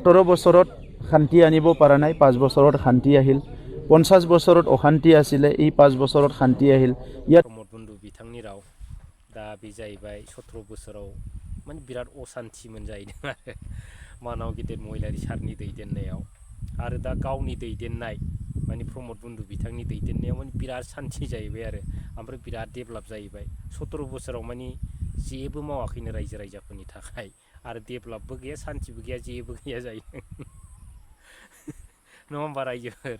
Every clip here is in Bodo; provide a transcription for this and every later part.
17 বছৰত শান্তি আনিব পৰা নাই, 5 বছৰত শান্তি আহিল। 50 বছৰত অশান্তি আছিলে, এই 5 বছৰত শান্তি আহিল। ইয়াত प्रमद बन्धु बिथांनि राव दा बे जाहैबाय 17 बोसोराव माने बिराद असान्थिमोन जाहैदों आरो मानाव गिदिर महिलारि सारनि दैदेननायाव आरो दा गावनि दैदेननाय माने प्रमद बन्धु बिथांनि दैदेननायाव माने बिराद सान्थि जाहैबाय आरो ओमफ्राय बिराद डेभेलप जाहैबाय। 17 बोसोराव माने जेबो मावाखैनो रायजो राजाफोरनि थाखाय आरो डेभेलपबो गैया, सान्थिबो गैया, जेबो गैया जाहैदों नङा होमबा रायजोफोर?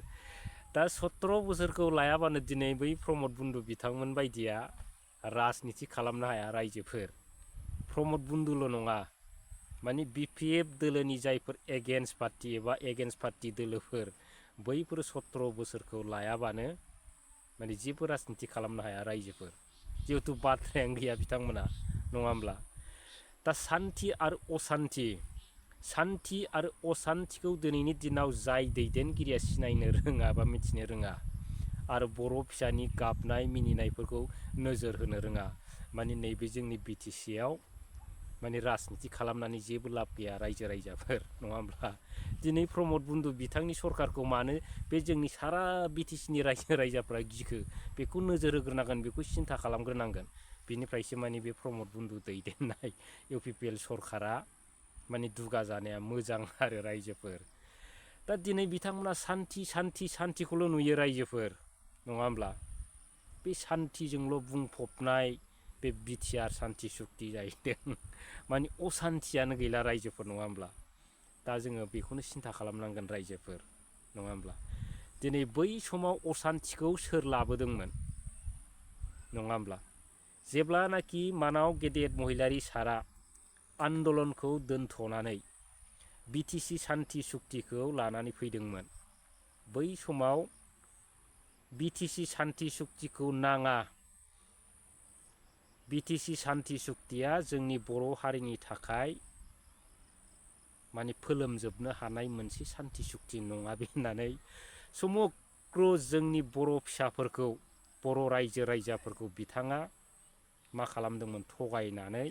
दा 17 बोसोरखौ लायाबानो दिनै बै प्रमद बन्धु बिथांमोन बायदिया राजनिति खालामनो हाया रायजोफोर। प्रमद बन्धुल' नङा, माने BPF दोलोनि जायफोर एगेन्स्ट पार्टि एबा एगेन्स्ट पार्टि दोलोफोर बैफोर 17 बोसोरखौ लायाबानो माने जेबो राजनिति खालामनो हाया रायजोफोर। जिहेतु बाथ्रायानो गैया बिथांमोना, नङा होमब्ला? दा सान्थि आरो असान्थिखौ दिनैनि दिनाव जाय दैदेनगिरिया सिनायनो रोङा बा मिथिनो रोङा आरो बर' फिसानि गाबनाय मिनिनायफोरखौ नोजोर होनो रोङा, माने नैबे जोंनि BTCआव माने राजनिति खालामनानै जेबो लाब गैया रायजो राजाफोर, नङा होमब्ला? दिनै प्रमद बन्धु बिथांनि सरकारखौ मानो बे जोंनि सारा BTCनि रायजो राजाफ्रा गिखो बेखौ नोजोर होग्रोनांगोन, बेखौ सिन्था खालामग्रोनांगोन। बिनिफ्रायसो माने बे प्रमद बन्धु दैदेननाय UPPL सरकारा माने दुगा जानाया मोजां आरो रायजोफोर। दा दिनै बिथांमोना सान्थिखौल' नुयो रायजोफोर, नङा होमब्ला? बे सान्थिजोंल' बुंफबनाय बे बिटिआर सान्थि सुक्ति जाहैदों, माने असान्थियानो गैला रायजोफोर, नङा होमब्ला? दा जोङो बेखौनो सिन्था खालामनांगोन रायजोफोर, नङा होमब्ला? दिनै बै समाव असान्थिखौ सोर लाबोदोंमोन, नङा होमब्ला? जेब्लानाखि मानाव गेदेर महिलारि सारा आन्दलनखौ दोनथ'नानै BTC सान्थि सुक्तिखौ लानानै फैदोंमोन, बै समाव BTC सान्थि सुक्तिखौ नाङा, BTC सान्थि सुक्तिया जोंनि बर' हारिनि थाखाय माने फोलोमजोबनो हानाय मोनसे सान्थि सुक्ति नङा बे होननानै समग्र जोंनि बर' फिसाफोरखौ, बर' रायजो राजाफोरखौ बिथाङा मा खालामदोंमोन, थगायनानै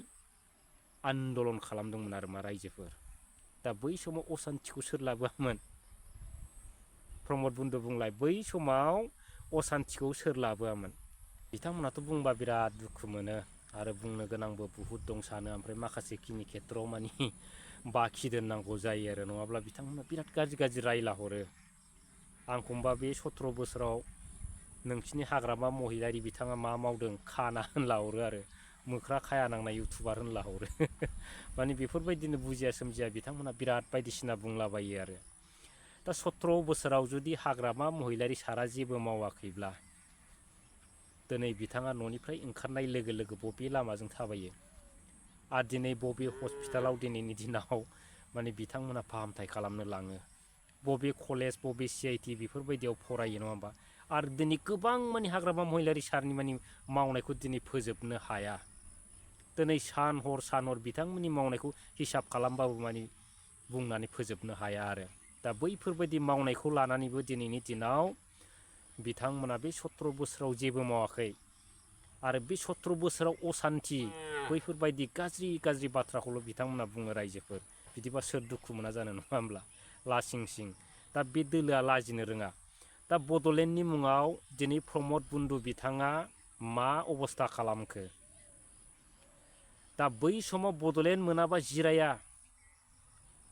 आन्दलन खालामदोंमोन आरो मा रायजोफोर। दा बै समाव असान्थिखौ सोर लाबोआमोन? प्रमद बन्धु बुंलाय, बै समाव असान्थिखौ सोर लाबोआमोन? बिथांमोनाथ' बुंबा बिराद दुखु मोनो आरो बुंनो गोनांबो बुहुद दं सानो, ओमफ्राय माखासे खिनि खेथ्रआव माने बाखि दोननांगौ जायो आरो, नङाब्ला बिथांमोना बिराद गाज्रि रायला हरो। आंखौबा बे 17 बोसोराव नोंसिनि हाग्रामा महिलारि बिथाङा मा मावदों खाना होनला हरो आरो, मोख्रा खाया नांनाय इउटुबार होनला हरो माने बेफोरबायदिनो बुजिया सोमजिया बिथांमोना बिराद बायदिसिना बुंलाबायो आरो। दा 17 बोसोराव जुदि हाग्रामा महिलारि सारा जेबो मावाखैब्ला दिनै बिथाङा न'निफ्राय ओंखारनाय लोगो लोगो बबे लामाजों थाबायो आरो दिनै बबे हस्पिटालाव दिनैनि दिनाव माने बिथांमोना फाहामथाय खालामनो लाङो, बबे कलेज, बबे CIT बेफोरबायदियाव फरायो, नङा होमबा? आरो दिनै गोबां माने हाग्रामा महिलारि सारनि माने मावनायखौ दिनै फोजोबनो हाया। दिनै सान हर बिथांमोननि मावनायखौ हिसाब खालामबाबो माने बुंनानै फोजोबनो हाया आरो। दा बैफोरबायदि मावनायखौ लानानैबो दिनैनि दिनाव बिथांमोना बे 17 बोसोराव जेबो मावाखै आरो बे 17 बोसोराव असान्थि बैफोरबायदि गाज्रि बाथ्राखौल' बिथांमोना बुङो रायजोफोर। बिदिबा सोर दुखु मोना जानो, नङा होमब्ला? लासिं सिं। दा बे दोलोआ लाजिनो रोङा। दा बड'लेण्डनि मुङाव दिनै प्रमद बन्धु बिथाङा मा अबस्था खालामखो? दा बै समाव बड'लेण्ड मोनाबा जिराया,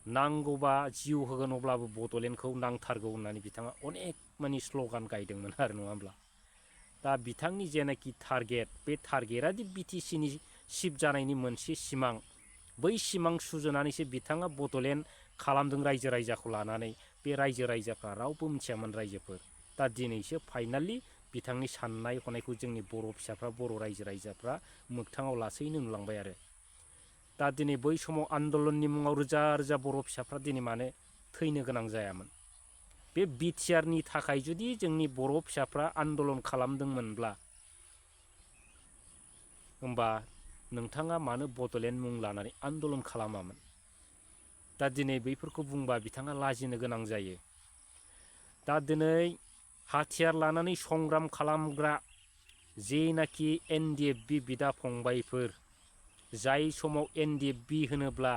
नांगौबा जिउ होगोन अब्लाबो बड'लेण्डखौ नांथारगौ होननानै बिथाङा अनेक माने स्ल'गान गायदोंमोन आरो, नङा होमब्ला? दा बिथांनि जेनाखि टारगेट, बे टारगेटआ दि BTCनि चिफ जानायनि मोनसे सिमां, बै सिमां सुजुनानैसो बिथाङा बड'लेण्ड खालामदों रायजो राजाखौ लानानै। बे रायजो राजाफ्रा रावबो मिथियामोन रायजोफोर। दा दिनैसो फाइनालि बिथांनि साननाय हनायखौ जोंनि बर' फिसाफ्रा, बर' रायजो राजाफ्रा मोगथाङाव लासैनो नुलांबाय आरो। दा दिनै बै समाव आन्दलननि मुङाव रोजा रोजा बर' फिसाफ्रा दिनै मानो थैनो गोनां जायामोन? बे बिटिआरनि थाखाय जुदि जोंनि बर' फिसाफ्रा आन्दलन खालामदोंमोनब्ला होमबा नोंथाङा मानो बड'लेण्ड मुं लानानै आन्दलन खालामामोन? दा दिनै बैफोरखौ बुंबा बिथाङा लाजिनो गोनां जायो। दा दिनै हाथियार लानानै संग्राम खालामग्रा जेनाखि NDFB बिदा फंबायफोर, जाय समाव NDFB होनोब्ला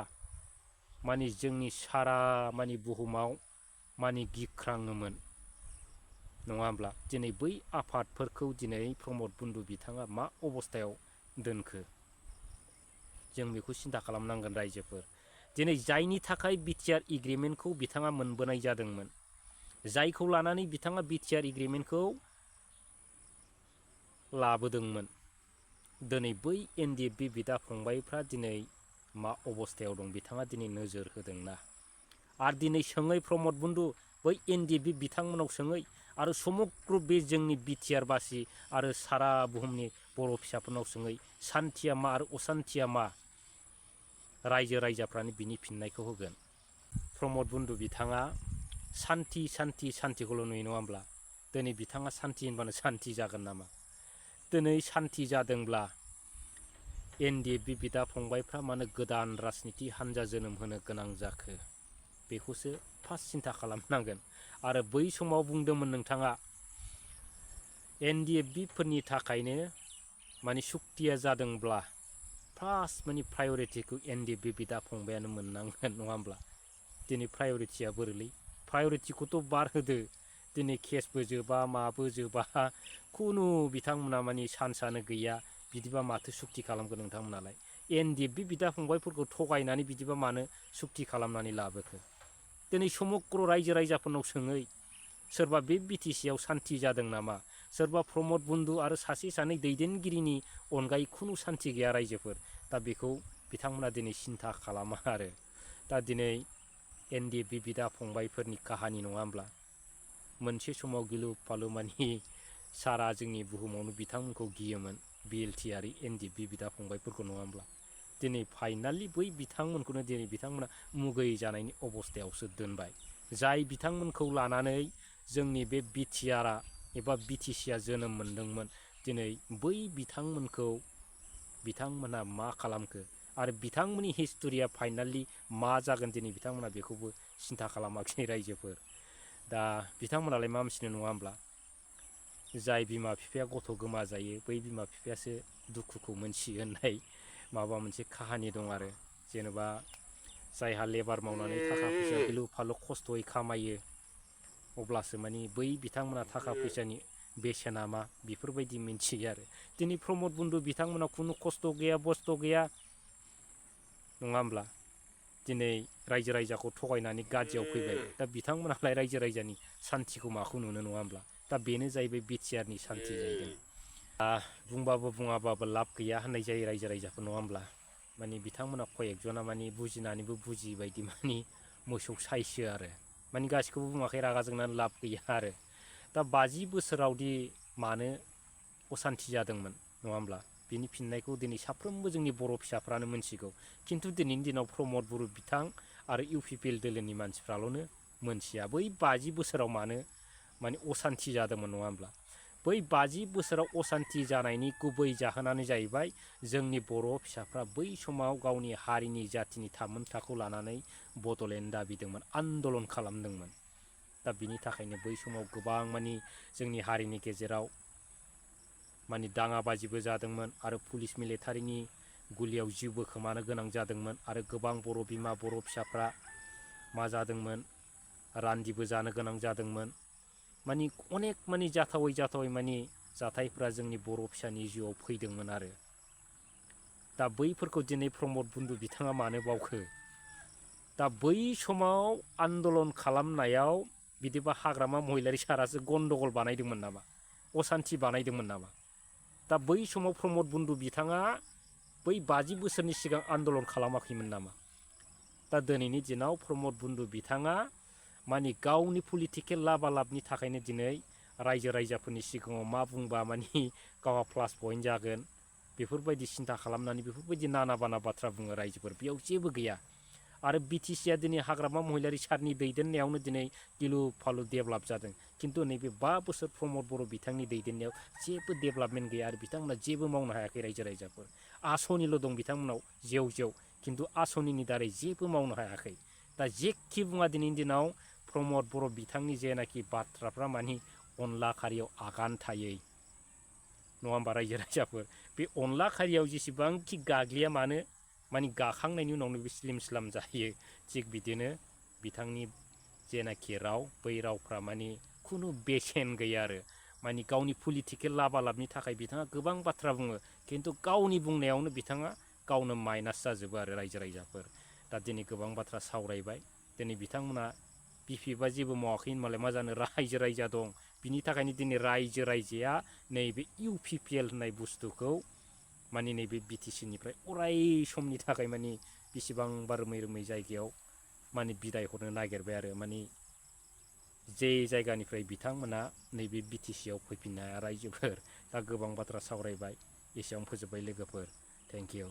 माने जोंनि सारा माने बुहुमाव माने गिख्राङोमोन नङा होमब्ला दिनै बै आफादफोरखौ दिनै प्रमद बन्दु बिथाङा मा अबस्थायाव दोनखो जों बेखौ सिन्था खालामनांगोन रायजोफोर दिनै जायनि थाखाय बिटिआर एग्रिमेन्टखौ बिथाङा मोनबोनाय जादोंमोन जायखौ लानानै बिथाङा बिटिआर एग्रिमेन्टखौ लाबोदोंमोन दिनै बै एनडिएफबि बिदा फंबायफ्रा दिनै मा अबस्थायाव दं बिथाङा दिनै नोजोर होदोंना आरो दिनै सोङै प्रमद बन्दु बै एनडिएफबि बिथांमोनाव सोङै आरो समग्र बे जोंनि बिटिआर बासि आरो सारा बुहुमनि बर' फिसाफोरनाव सोङै सान्थिया मा आरो असान्थिया मा रायजो राजाफ्रानो बिनि फिननायखौ होगोन प्रमद बन्दु बिथाङा सान्थि सान्थि सान्थिखौल' नुयो नङा होमब्ला दिनै बिथाङा सान्थि होनबानो सान्थि जागोन नामा दिनै सान्थि जादोंब्ला एनडिएफबि बिदा फंबायफ्रा मानो गोदान राजनिति हान्जा जोनोम होनो गोनां जाखो बेखौसो फार्स्ट सिन्था खालामनांगोन आरो बै समाव बुंदोंमोन नोंथाङा एनडिएफबिफोरनि थाखायनो माने सुक्तिया जादोंब्ला फार्स्ट माने प्रायरिटिखौ एनडिएफबि बिदा फंबायानो मोननांगोन नङा होमब्ला दिनै प्रायरिटिया बोरैलै प्रायरिटिखौथ' बार होदो दिनै केसबो जोबा माबो जोबा खुनु बिथांमोना माने चान्सआनो गैया बिदिबा माथो सुक्ति खालामगोन नोंथांमोनालाय एनडिएफबि बिदा फंबायफोरखौ थगायनानै बिदिबा मानो सुक्ति खालामनानै लाबोखो दिनै समग्र रायजो राजाफोरनाव सोङै सोरबा बे बिटिसिआव सान्थि जादों नामा सोरबा प्रमद बन्दु आरो सासे सानै दैदेनगिरिनि अनगायै खुनु सान्थि गैया रायजोफोर दा बेखौ बिथांमोना दिनै सिन्था खालामा आरो दा दिनै एनडिएफबि बिदा फंबायफोरनि काहानि नङा होमब्ला मोनसे समाव गिलु फालु मानि सारा जोंनि बुहुमावनो बिथांमोनखौ गियोमोन बिएलटि आरो एनडिएफबि बिदा फंबायफोरखौ नङा होमब्ला दिनै फाइनालि बै बिथांमोनखौनो दिनै बिथांमोना मुगै जानायनि अबस्थायावसो दोनबाय जाय बिथांमोनखौ लानानै जोंनि बे बिटिआरआ एबा बिटिसिआ जोनोम मोनदोंमोन दिनै बै बिथांमोनखौ बिथांमोना मा खालामखो आरो बिथांमोननि हिस्ट'रिया फाइनालि मा जागोन दिनै बिथांमोना बेखौबो सिन्था खालामाखिसै रायजोफोर दा बिथांमोनालाय मा मिथिनो नङा होमब्ला जाय बिमा बिफाया गथ' गोमाजायो बै बिमा बिफायासो दुखुखौ मोनथियो होननाय माबा मोनसे काहानि दं आरो जेनेबा जायहा लेबार मावनानै थाखा फैसा गिलु फालु खस्थ'यै खामायो अब्लासो मानि बै बिथांमोना थाखा फैसानि बेसेना मा बेफोरबायदि मिन्थियो आरो दिनै प्रमद बन्दु बिथांमोना खुनु खस्थ' गैया बस्थ' गैया नङा होमब्ला दिनै रायजो राजाखौ थगायनानै गादियाव फैबाय दा बिथांमोनालाय रायजो राजानि सान्थिखौ माखौ नुनो नङा होमब्ला दा बेनो जाहैबाय बिटिआरनि सान्थि जाहैदों बुंबाबो बुङाबाबो लाब गैया होननाय जायो रायजो राजाफोर नङा होमब्ला माने बिथांमोना कयेकजना माने बुजिनानैबो बुजियै बायदि माने मोसौ सायसो आरो माने गासिखौबो बुङाखै रागा जोंनानै लाब गैया आरो दा 50 बोसोरावदि मानो असान्थि जादोंमोन नङा होमब्ला बिनि फिननायखौ दिनै साफ्रोमबो जोंनि बर' फिसाफ्रानो मोनथिगौ खिन्थु दिनैनि दिनाव प्रमद बर' बिथां आरो इउपिपिएल दोलोनि मानसिफ्राल'नो मोनथिया बै 50 बोसोराव मानो माने असान्थि जादोंमोन नङा होमब्ला बै 50 बोसोराव असान्थि जानायनि गुबै जाहोनानो जाहैबाय जोंनि बर' फिसाफ्रा बै समाव गावनि हारिनि जातिनि थामोनथाखौ लानानै बड'लेण्ड दाबिदोंमोन आन्दलन खालामदोंमोन दा बिनि थाखायनो बै समाव गोबां मानि जोंनि हारिनि गेजेराव मानि दाङाबाजिबो जादोंमोन आरो पुलिस मिलिटारिनि गुलियाव जिउबो खोमानो गोनां जादोंमोन आरो गोबां बर' बिमा बर' फिसाफ्रा मा जादोंमोन रान्दिबो जानो गोनां जादोंमोन मानि अनेक मानि जाथावै मानि जाथायफ्रा जोंनि बर' फिसानि जिउआव फैदोंमोन आरो दा बैफोरखौ दिनै प्रमद बन्दु बिथाङा मानो बावखो दा बै समाव आन्दलन खालामनायाव बिदिबा हाग्रामा महिलारि सारासो गन्दगल बानायदोंमोन नामा असान्थि बानायदोंमोन नामा दा बै समाव प्रमद बन्दु बिथाङा बै 50 बोसोरनि सिगां आन्दलन खालामाखैमोन नामा दा दिनैनि दिनाव प्रमद बन्दु बिथाङा मानि गावनि पलिटिकेल लाबालाबनि थाखायनो दिनै रायजो राजाफोरनि सिगाङाव मा बुंबा मानि गावहा प्लास पइन्ट जागोन बेफोरबायदि सिन्था खालामनानै बेफोरबायदि नाना बाना बाथ्रा बुङो रायजोफोर बेयाव जेबो गैया आरो बिटिसिआ दिनै हाग्रामा महिलारि सारनि दैदेननायावनो दिनै गिलु फालु डेभेलप जादों खिन्थु नैबे 5 बोसोर प्रमद बर' बिथांनि दैदेननायाव जेबो डेभेलपमेन्ट गैया आरो बिथांमोना जेबो मावनो हायाखै रायजो राजाफोर आसनिल' दं बिथांमोनाव जेव जेव खिन्थु आसनिनि दारै जेबो मावनो हायाखै दा जेखि बुङा दिनैनि दिनाव प्रमद बर' बिथांनि जेनाखि बाथ्राफ्रा मानि अनला खारियाव आगान थायै नङा होमबा रायजो राजाफोर बे अनला खारियाव जेसेबांखि गाग्लिया मानो माने गाखांनायनि उनावनो बे स्लिम स्लाम जायो। थिग बिदिनो बिथांनि जेनाखि राव बै रावफ्रा माने खुनु बेसेन गैया आरो माने गावनि पलिटिकेल लाबालाबनि थाखाय बिथाङा गोबां बाथ्रा बुङो, खिन्थु गावनि बुंनायावनो बिथाङा गावनो माइनास जाजोबो आरो रायजो राजाफोर। दा दिनै गोबां बाथ्रा सावरायबाय, दिनै बिथांमोना बिपिएफआ जेबो मावाखै होनबालाय मा जानो, रायजो राजा दं। बिनि थाखायनो दिनै रायजो राजाया नैबे इउपिपिएल होननाय बुस्थुखौ माने नैबे बिटिसिनिफ्राय अराय समनि थाखाय माने बेसेबांबा रोमै रोमै जायगायाव माने बिदाय हरनो नागिरबाय आरो माने जे जायगानिफ्राय बिथांमोना नैबे बिटिसिआव फैफिननो हाया रायजोफोर। दा गोबां बाथ्रा सावरायबाय, एसेयावनो फोजोब्बाय लोगोफोर। Thank you.